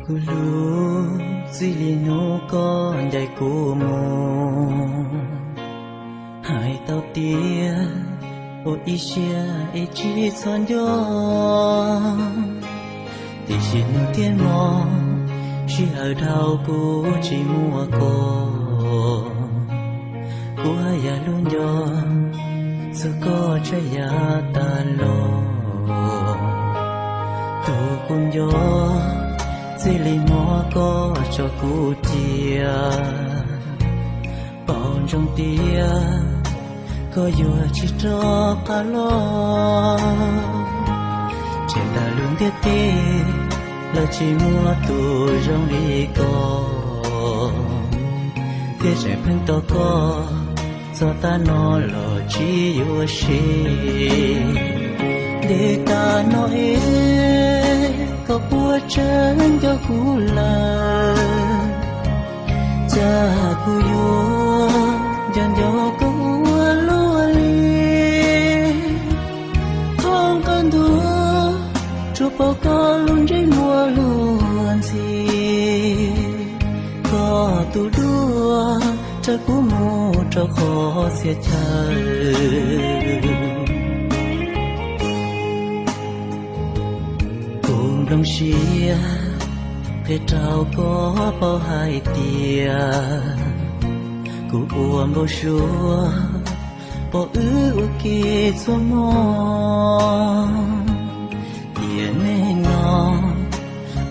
Kuv hlub, txij li hnub koj ncaim kuv mus, hais tau tias ua ib siab es tsis txhob nco. Tiam sis hnub thiab hmo, sij hawm dhau kuv tsis muaj koj, kuv haj yam hlub nco txog koj tshaj yav tas los. Tus kuv nco, txij li hnub koj tso kuv cia, paub ntsoov tias koj yuav tsis rov qab los. Tseem tas lub ntiaj teb, lawv tsis muaj tus zoo li koj, thiab tseem pheej tos koj, txog tav no los tsis yuav sim. Ntev tas no es koj puas tseem nco kuv lawm? Cas kuv yuav nco nco koj ua luaj li. Thoob qab ntuj, tsuas pom koj lub ntsej muag luag ntxhi. Koj tus duab raws kuv mus rau qhov txhia chaw. Kuv nplooj siab qhia rau koj paub hais tias kuv ua npau suav pom wb ua ke txhua hmo. Tiam neej no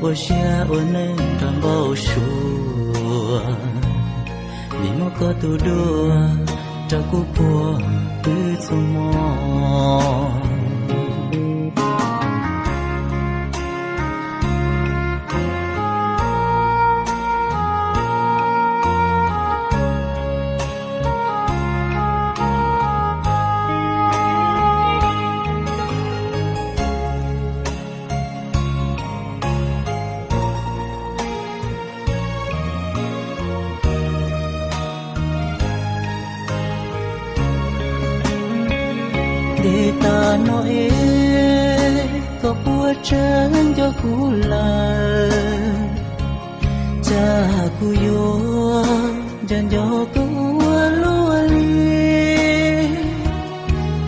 ua siab ua neej nrog npau suav, vim muaj koj tus duab rau kuv puag pw txhua hmo. Ntev tas no es koj puas tseem nco kuv lawm? Cas kuv yuav nco nco koj ua luaj li.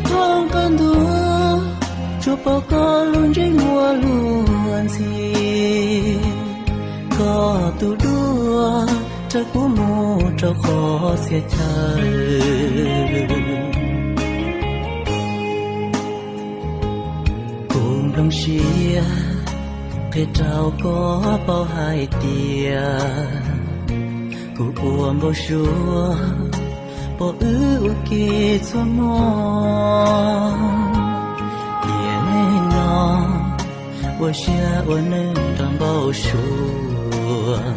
Thoob qab ntuj, tsuas pom koj lub ntsej muag luag ntxhi. Koj tus duab raws kuv mus rau qhov txhia chaw. Kuv nplooj siab qhia rau koj paub hais tias kuv ua npau suav pom wb ua ke txhua hmo. Tiam neej no ua siab ua neej nrog npau suav,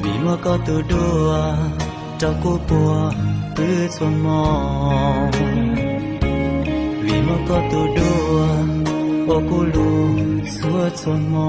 vim muaj koj tus duab rau kuv puag pw txhua hmo. Vim muaj koj tus duab ua kuv luag txhua txhua hmo.